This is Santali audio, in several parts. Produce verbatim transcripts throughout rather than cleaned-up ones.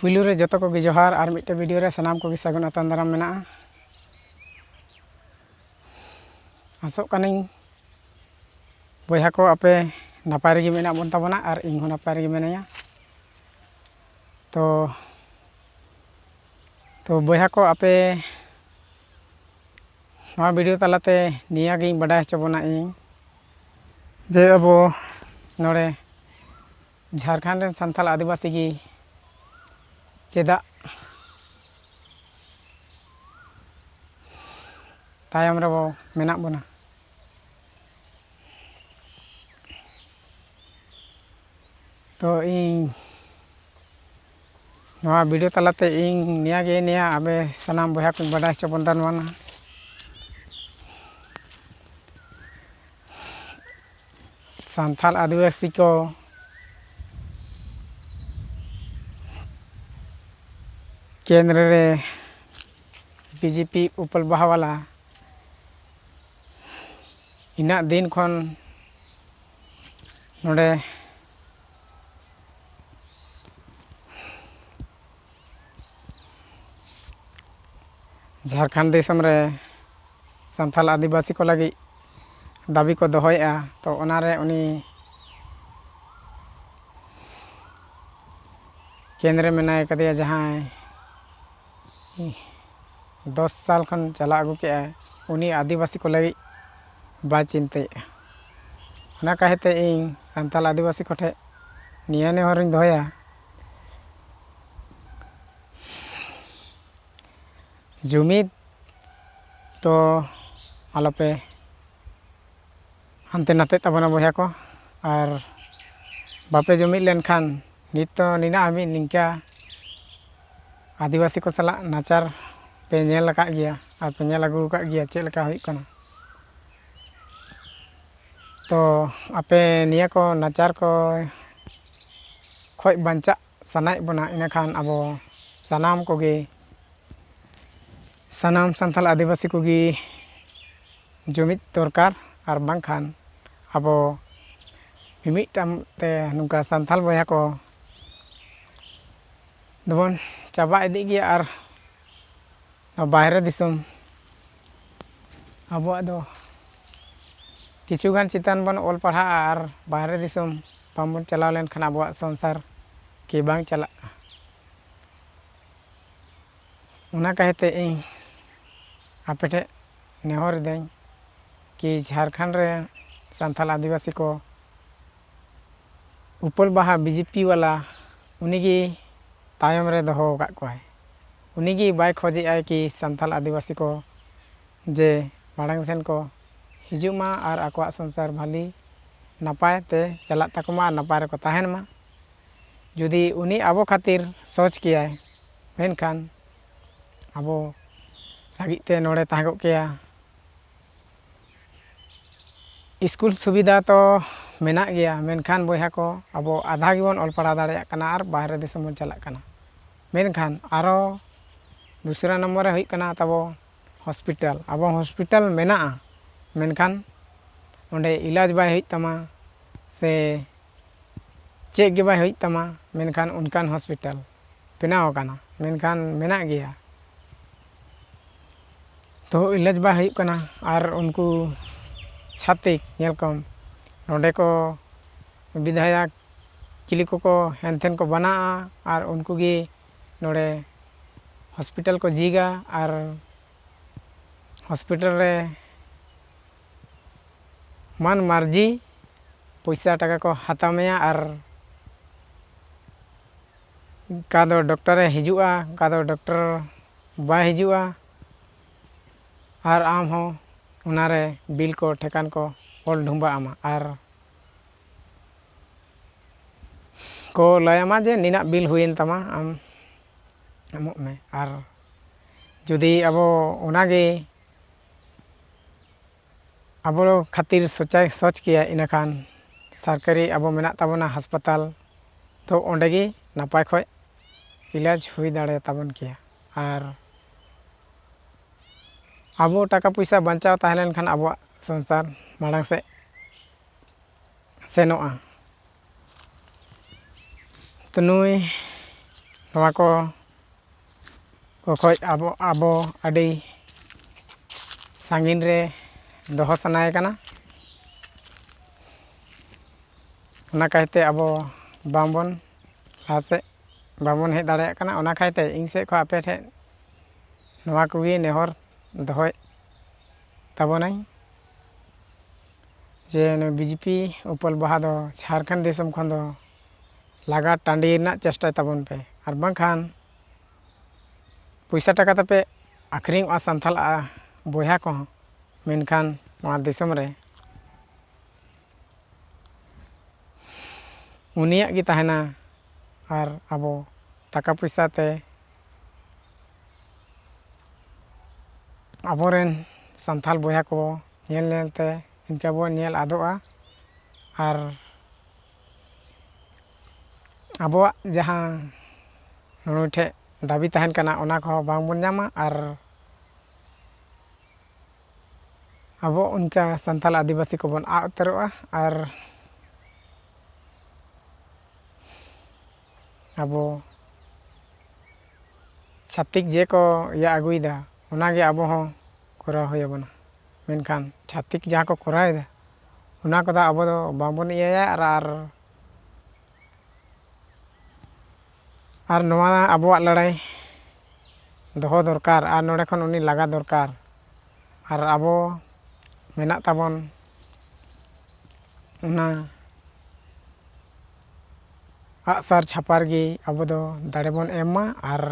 ᱯᱩᱭᱞᱩ ᱨᱮ ᱡᱚᱛᱚ ᱠᱚᱜᱮ ᱡᱚᱦᱟᱨ, ᱟᱨ ᱢᱤᱫᱴᱮᱱ ᱵᱷᱤᱰᱤᱭᱳ ᱨᱮ ᱥᱟᱱᱟᱢ ᱠᱚᱜᱮ ᱥᱟᱹᱜᱩᱱ ᱟᱛᱟᱝ ᱫᱟᱨᱟᱢ ᱢᱮᱱᱟᱜᱼᱟ᱾ ᱟᱥᱚᱜ ᱠᱟᱹᱱᱟᱹᱧ ᱵᱚᱭᱦᱟ ᱠᱚ, ᱟᱯᱮ ᱱᱟᱯᱟᱭ ᱨᱮᱜᱮ ᱢᱮᱱᱟᱜ ᱵᱚᱱ ᱛᱟᱵᱚᱱᱟ ᱟᱨ ᱤᱧ ᱦᱚᱸ ᱱᱟᱯᱟᱭ ᱨᱮᱜᱮ ᱢᱮᱱᱟᱹᱧᱟ᱾ ᱛᱚ, ᱛᱚ ᱵᱚᱭᱦᱟ ᱠᱚ, ᱟᱯᱮ ᱱᱚᱣᱟ ᱵᱷᱤᱰᱤᱭᱳ ᱛᱟᱞᱟᱛᱮ ᱱᱤᱭᱟᱹᱜᱤᱧ ᱵᱟᱰᱟᱭ ᱦᱚᱪᱚ ᱵᱚᱱᱟ ᱤᱧ, ᱡᱮ ᱟᱵᱚ ᱱᱚᱰᱮ ᱡᱷᱟᱲᱠᱷᱚᱸᱰ ᱨᱮᱱ ᱥᱟᱱᱛᱟᱲ ᱟᱹᱫᱤᱵᱟᱹᱥᱤ ᱜᱮ ᱪᱮᱫᱟᱜ ᱛᱟᱭᱚᱢ ᱨᱮᱵᱚ ᱢᱮᱱᱟᱜ ᱵᱚᱱᱟ? ᱛᱚ ᱤᱧ ᱱᱚᱣᱟ ᱵᱷᱤᱰᱤᱭᱳ ᱛᱟᱞᱟᱛᱮ ᱤᱧ ᱱᱤᱭᱟᱹᱜᱮ, ᱱᱤᱭᱟᱹ ᱟᱯᱮ ᱥᱟᱱᱟᱢ ᱵᱚᱭᱦᱟ ᱠᱚᱧ ᱵᱟᱰᱟᱭ ᱦᱚᱪᱚ ᱵᱚᱱ ᱫᱟ ᱱᱚᱣᱟ ᱱᱟ ᱥᱟᱱᱛᱟᱲ ᱟᱹᱫᱤᱵᱟᱹᱥᱤ ᱠᱚ ᱠᱮᱱᱫᱨᱚ ᱨᱮ ᱵᱤᱡᱮᱯᱤ ᱩᱯᱟᱹᱞ ᱵᱟᱦᱟᱣᱟᱞᱟ ᱤᱱᱟᱹᱜ ᱫᱤᱱ ᱠᱷᱚᱱ ᱱᱚᱰᱮ ᱡᱷᱟᱲᱠᱷᱚᱸᱰ ᱫᱤᱥᱚᱢ ᱨᱮ ᱥᱟᱱᱛᱟᱲ ᱟᱹᱫᱤᱵᱟᱹᱥᱤ ᱠᱚ ᱞᱟᱹᱜᱤᱫ ᱫᱟᱹᱵᱤ ᱠᱚ ᱫᱚᱦᱚᱭᱮᱫᱼᱟ, ᱛᱚ ᱚᱱᱟᱨᱮ ᱩᱱᱤ ᱠᱮᱱᱫᱨᱚ ᱢᱮᱱᱟᱭ ᱠᱟᱫᱮᱭᱟ ᱡᱟᱦᱟᱸᱭ ᱫᱚᱥ ᱥᱟᱞ ᱠᱷᱚᱱ ᱪᱟᱞᱟᱣ ᱟᱹᱜᱩ ᱠᱮᱜᱼᱟᱭ, ᱩᱱᱤ ᱟᱹᱫᱤᱵᱟᱹᱥᱤ ᱠᱚ ᱞᱟᱹᱜᱤᱫ ᱵᱟᱭ ᱪᱤᱱᱛᱟᱹᱭᱮᱫᱼᱟ᱾ ᱚᱱᱟ ᱠᱟᱹᱦᱤᱛᱮ ᱤᱧ ᱥᱟᱱᱛᱟᱲ ᱟᱹᱫᱤᱵᱟᱹᱥᱤ ᱠᱚᱴᱷᱮᱱ ᱱᱤᱭᱟᱹ ᱱᱮᱦᱚᱨᱤᱧ ᱫᱚᱦᱚᱭᱟ, ᱡᱩᱢᱤᱫ ᱫᱚ ᱟᱞᱚᱯᱮ ᱦᱟᱱᱛᱮ ᱱᱟᱛᱮᱜ ᱛᱟᱵᱚᱱᱟ ᱵᱚᱭᱦᱟ ᱠᱚ, ᱟᱨ ᱵᱟᱯᱮ ᱡᱩᱢᱤᱫ ᱞᱮᱱᱠᱷᱟᱱ ᱱᱤᱛ ᱫᱚ ᱱᱤᱱᱟᱹᱜ ᱦᱟᱹᱵᱤᱡ ᱱᱤᱝᱠᱟ ᱟᱹᱫᱤᱵᱟᱹᱥᱤ ᱠᱚ ᱥᱟᱞᱟᱜ ᱱᱟᱪᱟᱨ ᱯᱮ ᱧᱮᱞ ᱟᱠᱟᱫ ᱜᱮᱭᱟ ᱟᱨ ᱯᱮ ᱧᱮᱞ ᱟᱹᱜᱩ ᱟᱠᱟᱫ ᱜᱮᱭᱟ ᱪᱮᱫ ᱞᱮᱠᱟ ᱦᱩᱭᱩᱜ ᱠᱟᱱᱟ᱾ ᱛᱚ ᱟᱯᱮ ᱱᱤᱭᱟᱹ ᱠᱚ ᱱᱟᱪᱟᱨ ᱠᱚ ᱠᱷᱚᱡ ᱵᱟᱧᱪᱟᱜ ᱥᱟᱱᱟᱭᱮᱫ ᱵᱚᱱᱟ, ᱤᱱᱟᱹᱠᱷᱟᱱ ᱟᱵᱚ ᱥᱟᱱᱟᱢ ᱠᱚᱜᱮ, ᱥᱟᱱᱟᱢ ᱥᱟᱱᱛᱟᱲ ᱟᱹᱫᱤᱵᱟᱹᱥᱤ ᱠᱚᱜᱮ ᱡᱩᱢᱤᱫ ᱫᱚᱨᱠᱟᱨ, ᱟᱨ ᱵᱟᱝᱠᱷᱟᱱ ᱟᱵᱚ ᱢᱤᱢᱤᱫᱴᱟᱝ ᱛᱮ ᱱᱚᱝᱠᱟ ᱥᱟᱱᱛᱟᱲ ᱵᱚᱭᱦᱟ ᱠᱚ ᱫᱚᱵᱚᱱ ᱪᱟᱵᱟ ᱤᱫᱤᱜ ᱜᱮᱭᱟ᱾ ᱟᱨ ᱱᱚᱣᱟ ᱵᱟᱦᱨᱮ ᱫᱤᱥᱚᱢ ᱟᱵᱚᱣᱟᱜ ᱫᱚ ᱠᱤᱪᱷᱩ ᱜᱟᱱ ᱪᱮᱛᱟᱱ ᱵᱚᱱ ᱚᱞ ᱯᱟᱲᱦᱟᱜᱼᱟ ᱟᱨ ᱵᱟᱦᱨᱮ ᱫᱤᱥᱚᱢ ᱵᱟᱝᱵᱚᱱ ᱪᱟᱞᱟᱣ ᱞᱮᱱᱠᱷᱟᱱ ᱟᱵᱚᱣᱟᱜ ᱥᱚᱝᱥᱟᱨ ᱠᱤ ᱵᱟᱝ ᱪᱟᱞᱟᱜᱼᱟ᱾ ᱚᱱᱟ ᱠᱟᱭᱛᱮ ᱤᱧ ᱟᱯᱮ ᱴᱷᱮᱱ ᱱᱮᱦᱚᱨ ᱮᱫᱟᱹᱧ ᱠᱤ ᱡᱷᱟᱲᱠᱷᱚᱸᱰ ᱨᱮ ᱥᱟᱱᱛᱟᱲ ᱟᱹᱫᱤᱵᱟᱹᱥᱤ ᱠᱚ ᱩᱯᱟᱹᱞ ᱵᱟᱦᱟ ᱵᱤᱡᱮᱯᱤ ᱵᱟᱞᱟ ᱩᱱᱤᱜᱮ ᱛᱟᱭᱚᱢ ᱨᱮ ᱫᱚᱦᱚ ᱟᱠᱟᱫ ᱠᱚᱣᱟᱭ᱾ ᱩᱱᱤᱜᱮ ᱵᱟᱭ ᱠᱷᱚᱡᱮᱜᱼᱟᱭ ᱠᱤ ᱥᱟᱱᱛᱟᱲ ᱟᱹᱫᱤᱵᱟᱹᱥᱤ ᱠᱚ ᱡᱮ ᱢᱟᱲᱟᱝ ᱥᱮᱱ ᱠᱚ ᱦᱤᱡᱩᱜ ᱢᱟ ᱟᱨ ᱟᱠᱚᱣᱟᱜ ᱥᱚᱝᱥᱟᱨ ᱵᱷᱟᱹᱞᱤ ᱱᱟᱯᱟᱭ ᱛᱮ ᱪᱟᱞᱟᱜ ᱛᱟᱠᱚ ᱢᱟ ᱟᱨ ᱱᱟᱯᱟᱭ ᱨᱮᱠᱚ ᱛᱟᱦᱮᱱ ᱢᱟ᱾ ᱡᱩᱫᱤ ᱩᱱᱤ ᱟᱵᱚ ᱠᱷᱟᱹᱛᱤᱨ ᱥᱚᱪ ᱠᱮᱭᱟᱭ, ᱢᱮᱱᱠᱷᱟᱱ ᱟᱵᱚ ᱞᱟᱹᱜᱤᱫ ᱛᱮ ᱱᱚᱰᱮ ᱛᱟᱦᱮᱸ ᱠᱚᱜ ᱠᱮᱭᱟ᱾ ᱥᱠᱩᱞ ᱥᱩᱵᱤᱫᱷᱟ ᱛᱚ ᱢᱮᱱᱟᱜ ᱜᱮᱭᱟ, ᱢᱮᱱᱠᱷᱟᱱ ᱵᱚᱭᱦᱟ ᱠᱚ, ᱟᱵᱚ ᱟᱫᱷᱟ ᱜᱮᱵᱚᱱ ᱚᱞ ᱯᱟᱲᱦᱟᱣ ᱫᱟᱲᱮᱭᱟᱜ ᱠᱟᱱᱟ ᱟᱨ ᱵᱟᱦᱨᱮ ᱫᱤᱥᱚᱢ ᱵᱚᱱ ᱪᱟᱞᱟᱜ ᱠᱟᱱᱟ᱾ ᱢᱮᱱᱠᱷᱟᱱ ᱟᱨᱚ ᱫᱩᱥᱨᱟ ᱱᱚᱢᱵᱚᱨ ᱨᱮ ᱦᱩᱭᱩᱜ ᱠᱟᱱᱟ ᱛᱟᱵᱚ ᱦᱚᱥᱯᱤᱴᱟᱞ᱾ ᱟᱵᱚ ᱦᱚᱥᱯᱤᱴᱟᱞ ᱢᱮᱱᱟᱜᱼᱟ, ᱢᱮᱱᱠᱷᱟᱱ ᱚᱸᱰᱮ ᱤᱞᱟᱡᱽ ᱵᱟᱭ ᱦᱩᱭᱩᱜ ᱛᱟᱢᱟ ᱥᱮ ᱪᱮᱫ ᱜᱮ ᱵᱟᱭ ᱦᱩᱭᱩᱜ ᱛᱟᱢᱟ, ᱢᱮᱱᱠᱷᱟᱱ ᱚᱱᱠᱟᱱ ᱦᱚᱥᱯᱤᱴᱟᱞ ᱵᱮᱱᱟᱣ ᱟᱠᱟᱱᱟ, ᱢᱮᱱᱠᱷᱟᱱ ᱢᱮᱱᱟᱜ ᱜᱮᱭᱟ᱾ ᱛᱚ ᱤᱞᱟᱡᱽ ᱵᱟᱭ ᱦᱩᱭᱩᱜ ᱠᱟᱱᱟ᱾ ᱟᱨ ᱩᱱᱠᱩ ᱪᱷᱟᱛᱤᱠ ᱧᱮᱞ ᱠᱚᱢ, ᱱᱚᱰᱮ ᱠᱚ ᱵᱤᱫᱷᱟᱭᱚᱠ ᱪᱤᱞᱤ ᱠᱚᱠᱚ ᱦᱮᱱᱛᱮᱱ ᱠᱚ ᱵᱮᱱᱟᱜᱼᱟ ᱟᱨ ᱩᱱᱠᱩ ᱜᱮ ᱱᱚᱰᱮ ᱦᱚᱥᱯᱤᱴᱟᱞ ᱠᱚ ᱡᱷᱤᱡᱟ ᱟᱨ ᱦᱚᱥᱯᱤᱴᱟᱞ ᱨᱮ ᱢᱟᱱ ᱢᱟᱨᱡᱤ ᱯᱚᱭᱥᱟ ᱴᱟᱠᱟ ᱠᱚ ᱦᱟᱛᱟᱣ ᱢᱮᱭᱟ᱾ ᱟᱨ ᱚᱠᱟ ᱫᱚ ᱰᱚᱠᱴᱚᱨᱮ ᱦᱤᱡᱩᱜᱼᱟ, ᱚᱠᱟ ᱫᱚ ᱰᱚᱠᱴᱚᱨ ᱵᱟᱭ ᱦᱤᱡᱩᱜᱼᱟ, ᱟᱨ ᱟᱢ ᱦᱚᱸ ᱚᱱᱟᱨᱮ ᱵᱤᱞ ᱠᱚ ᱴᱷᱮᱠᱟᱱ ᱠᱚ ᱚᱞ ᱰᱷᱩᱢᱵᱟᱹᱜ ᱟᱢᱟ ᱟᱨ ᱠᱚ ᱞᱟᱹᱭ ᱟᱢᱟ ᱡᱮ ᱱᱤᱱᱟᱹᱜ ᱵᱤᱞ ᱦᱩᱭᱮᱱ ᱛᱟᱢᱟ, ᱟᱢ ᱮᱢᱚᱜ ᱢᱮ᱾ ᱟᱨ ᱡᱩᱫᱤ ᱟᱵᱚ ᱚᱱᱟᱜᱮ ᱟᱵᱚ ᱠᱷᱟᱹᱛᱤᱨ ᱥᱚᱪᱟᱭ ᱥᱚᱪ ᱠᱮᱭᱟ, ᱤᱱᱟᱹᱠᱷᱟᱱ ᱥᱚᱨᱠᱟᱨᱤ ᱟᱵᱚ ᱢᱮᱱᱟᱜ ᱛᱟᱵᱚᱱᱟ ᱦᱟᱥᱯᱟᱛᱟᱞ, ᱛᱚ ᱚᱸᱰᱮ ᱜᱮ ᱱᱟᱯᱟᱭ ᱠᱷᱚᱡ ᱤᱞᱟᱡᱽ ᱦᱩᱭ ᱫᱟᱲᱮ ᱛᱟᱵᱚᱱ ᱠᱮᱭᱟ᱾ ᱟᱨ ᱟᱵᱚ ᱴᱟᱠᱟ ᱯᱚᱭᱥᱟ ᱵᱟᱧᱪᱟᱣ ᱛᱟᱦᱮᱸ ᱞᱮᱱᱠᱷᱟᱱ ᱟᱵᱚᱣᱟᱜ ᱥᱚᱝᱥᱟᱨ ᱢᱟᱲᱟᱝ ᱥᱮᱫ ᱥᱮᱱᱚᱜᱼᱟ᱾ ᱛᱚ ᱱᱩᱭ ᱱᱚᱣᱟ ᱠᱚ ᱠᱚ ᱠᱷᱚᱡ ᱟᱵᱚ ᱟᱵᱚ ᱟᱹᱰᱤ ᱥᱟᱺᱜᱤᱧ ᱨᱮ ᱫᱚᱦᱚ ᱥᱟᱱᱟᱭᱮ ᱠᱟᱱᱟ᱾ ᱚᱱᱟ ᱠᱟᱭᱛᱮ ᱟᱵᱚ ᱵᱟᱝᱵᱚᱱ ᱞᱟᱦᱟ ᱥᱮᱫ ᱵᱟᱵᱚᱱ ᱦᱮᱡ ᱫᱟᱲᱮᱭᱟᱜ ᱠᱟᱱᱟ᱾ ᱚᱱᱟ ᱠᱟᱭᱛᱮ ᱤᱧ ᱥᱮᱫ ᱠᱷᱚᱱ ᱟᱯᱮ ᱴᱷᱮᱱ ᱱᱚᱣᱟ ᱠᱚᱜᱮ ᱱᱮᱦᱚᱨ ᱫᱚᱦᱚᱭ ᱛᱟᱵᱚᱱᱟᱹᱧ ᱡᱮ ᱱᱩᱭ ᱵᱤᱡᱮᱯᱤ ᱩᱯᱟᱹᱞ ᱵᱟᱦᱟ ᱫᱚ ᱡᱷᱟᱲᱠᱷᱚᱸᱰ ᱫᱤᱥᱚᱢ ᱠᱷᱚᱱ ᱫᱚ ᱞᱟᱜᱟ ᱴᱟᱺᱰᱤ ᱨᱮᱱᱟᱜ ᱪᱮᱥᱴᱟᱭ ᱛᱟᱵᱚᱱ ᱯᱮ, ᱟᱨ ᱵᱟᱝᱠᱷᱟᱱ ᱯᱚᱭᱥᱟ ᱴᱟᱠᱟ ᱛᱮᱯᱮ ᱟᱹᱠᱷᱨᱤᱧᱚᱜᱼᱟ ᱥᱟᱱᱛᱟᱞ ᱵᱚᱭᱦᱟ ᱠᱚᱦᱚᱸ, ᱢᱮᱱᱠᱷᱟᱱ ᱱᱚᱣᱟ ᱫᱤᱥᱚᱢ ᱨᱮ ᱩᱱᱤᱭᱟᱜ ᱜᱮ ᱛᱟᱦᱮᱱᱟ᱾ ᱟᱨ ᱟᱵᱚ ᱴᱟᱠᱟ ᱯᱚᱭᱥᱟ ᱛᱮ ᱟᱵᱚᱨᱮᱱ ᱥᱟᱱᱛᱟᱞ ᱵᱚᱭᱦᱟ ᱠᱚ ᱧᱮᱞ ᱧᱮᱞ ᱛᱮ ᱤᱱᱠᱟᱹ ᱵᱚᱱ ᱧᱮᱞ ᱟᱫᱚᱜᱼᱟ᱾ ᱟᱨ ᱟᱵᱚᱣᱟᱜ ᱡᱟᱦᱟᱸ ᱱᱩᱭ ᱴᱷᱮᱱ ᱫᱟᱹᱵᱤ ᱛᱟᱦᱮᱱ ᱠᱟᱱᱟ, ᱚᱱᱟ ᱠᱚᱦᱚᱸ ᱵᱟᱝᱵᱚᱱ ᱧᱟᱢᱟ᱾ ᱟᱨ ᱟᱵᱚ ᱚᱱᱠᱟ ᱥᱟᱱᱛᱟᱲ ᱟᱹᱫᱤᱵᱟᱹᱥᱤ ᱠᱚᱵᱚᱱ ᱟᱫ ᱩᱛᱟᱹᱨᱚᱜᱼᱟ᱾ ᱟᱨ ᱟᱵᱚ ᱪᱷᱟᱹᱛᱤᱠ ᱡᱮ ᱠᱚ ᱤᱭᱟᱹ ᱟᱹᱜᱩᱭᱮᱫᱟ, ᱚᱱᱟᱜᱮ ᱟᱵᱚ ᱦᱚᱸ ᱠᱚᱨᱟᱣ ᱦᱩᱭ ᱟᱵᱚᱱᱟ᱾ ᱢᱮᱱᱠᱷᱟᱱ ᱪᱷᱟᱹᱛᱤᱠ ᱡᱟᱦᱟᱸ ᱠᱚ ᱠᱚᱨᱟᱣᱮᱫᱟ, ᱚᱱᱟ ᱠᱚᱫᱚ ᱟᱵᱚ ᱫᱚ ᱵᱟᱝᱵᱚᱱ ᱤᱭᱟᱹᱭᱟ᱾ ᱟᱨ, ᱟᱨ, ᱟᱨ ᱱᱚᱣᱟ ᱟᱵᱚᱣᱟᱜ ᱞᱟᱹᱲᱦᱟᱹᱭ ᱫᱚᱦᱚ ᱫᱚᱨᱠᱟᱨ, ᱟᱨ ᱱᱚᱰᱮ ᱠᱷᱚᱱ ᱩᱱᱤ ᱞᱟᱜᱟ ᱫᱚᱨᱠᱟᱨ᱾ ᱟᱨ ᱟᱵᱚ ᱢᱮᱱᱟᱜ ᱛᱟᱵᱚᱱ ᱚᱱᱟ ᱟᱜᱼᱥᱟᱨ ᱪᱷᱟᱯᱟᱨ ᱜᱮ ᱟᱵᱚ ᱫᱚ ᱫᱟᱲᱮ ᱵᱚᱱ ᱮᱢ ᱢᱟ, ᱟᱨ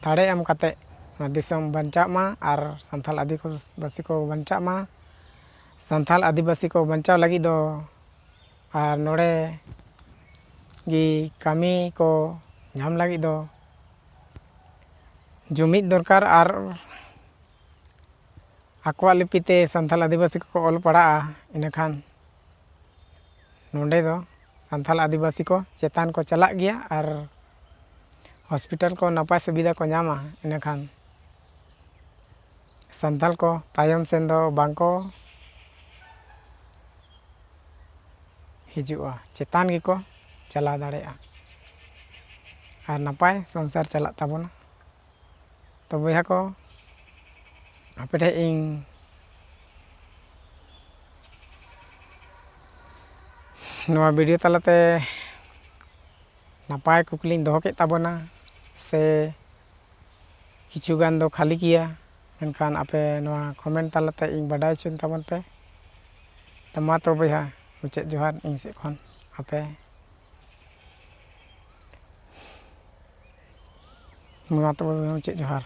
ᱫᱟᱲᱮ ᱮᱢ ᱠᱟᱛᱮ ᱱᱚᱣᱟ ᱫᱤᱥᱚᱢ ᱵᱟᱧᱪᱟᱜ ᱢᱟ, ᱟᱨ ᱥᱟᱱᱛᱟᱲ ᱟᱹᱫᱤᱵᱟᱹᱥᱤ ᱠᱚ ᱵᱟᱧᱪᱟᱜ ᱢᱟ᱾ ᱥᱟᱱᱛᱟᱲ ᱟᱹᱫᱤᱵᱟᱹᱥᱤ ᱠᱚ ᱵᱟᱧᱪᱟᱣ ᱞᱟᱹᱜᱤᱫ ᱫᱚ ᱟᱨ ᱱᱚᱰᱮ ᱜᱮ ᱠᱟᱹᱢᱤ ᱠᱚ ᱧᱟᱢ ᱞᱟᱹᱜᱤᱫ ᱫᱚ ᱡᱩᱢᱤᱫ ᱫᱚᱨᱠᱟᱨ᱾ ᱟᱨ ᱟᱠᱚᱣᱟᱜ ᱞᱤᱯᱤ ᱛᱮ ᱥᱟᱱᱛᱟᱲ ᱟᱹᱫᱤᱵᱟᱹᱥᱤ ᱠᱚᱠᱚ ᱚᱞ ᱯᱟᱲᱦᱟᱜᱼᱟ, ᱤᱱᱟᱹᱠᱷᱟᱱ ᱱᱚᱰᱮ ᱫᱚ ᱥᱟᱱᱛᱟᱲ ᱟᱹᱫᱤᱵᱟᱹᱥᱤ ᱠᱚ ᱪᱮᱛᱟᱱ ᱠᱚ ᱪᱟᱞᱟᱜ ᱜᱮᱭᱟ ᱟᱨ ᱦᱚᱥᱯᱤᱴᱟᱞ ᱠᱚ ᱱᱟᱯᱟᱭ ᱥᱩᱵᱤᱫᱷᱟ ᱠᱚ ᱧᱟᱢᱟ᱾ ᱤᱱᱟᱹᱠᱷᱟᱱ ᱥᱟᱱᱛᱟᱲ ᱠᱚ ᱛᱟᱭᱚᱢ ᱥᱮᱱ ᱫᱚ ᱵᱟᱝ ᱠᱚ ᱦᱤᱡᱩᱜᱼᱟ, ᱪᱮᱛᱟᱱ ᱜᱮᱠᱚ ᱪᱟᱞᱟᱣ ᱫᱟᱲᱮᱭᱟᱜᱼᱟ᱾ ᱟᱨ ᱱᱟᱯᱟᱭ ᱥᱚᱝᱥᱟᱨ ᱪᱟᱞᱟᱜ ᱛᱟᱵᱚᱱᱟ᱾ ᱛᱚ ᱵᱚᱭᱦᱟ ᱠᱚ, ᱟᱯᱮ ᱴᱷᱮᱱ ᱤᱧ ᱱᱚᱣᱟ ᱵᱷᱤᱰᱤᱭᱳ ᱛᱟᱞᱟᱛᱮ ᱱᱟᱯᱟᱭ ᱠᱩᱠᱞᱤᱧ ᱫᱚᱦᱚ ᱠᱮᱫ ᱛᱟᱵᱚᱱᱟ, ᱥᱮ ᱠᱤᱪᱷᱩ ᱜᱟᱱ ᱫᱚ ᱠᱷᱟᱹᱞᱤ ᱜᱮᱭᱟ, ᱢᱮᱱᱠᱷᱟᱱ ᱟᱯᱮ ᱱᱚᱣᱟ ᱠᱚᱢᱮᱱᱴ ᱛᱟᱞᱟᱛᱮ ᱤᱧ ᱵᱟᱰᱟᱭ ᱦᱚᱪᱚᱧ ᱛᱟᱵᱚᱱ ᱯᱮ᱾ ᱛᱚ ᱢᱟ ᱛᱚ ᱵᱚᱭᱦᱟ, ᱢᱩᱪᱟᱹᱫ ᱡᱚᱦᱟᱨ ᱤᱧ ᱥᱮᱫ ᱠᱷᱚᱱ ᱟᱯᱮ᱾ ᱢᱟ ᱛᱚᱵᱮ ᱢᱩᱪᱟᱹᱫ ᱡᱚᱦᱟᱨ᱾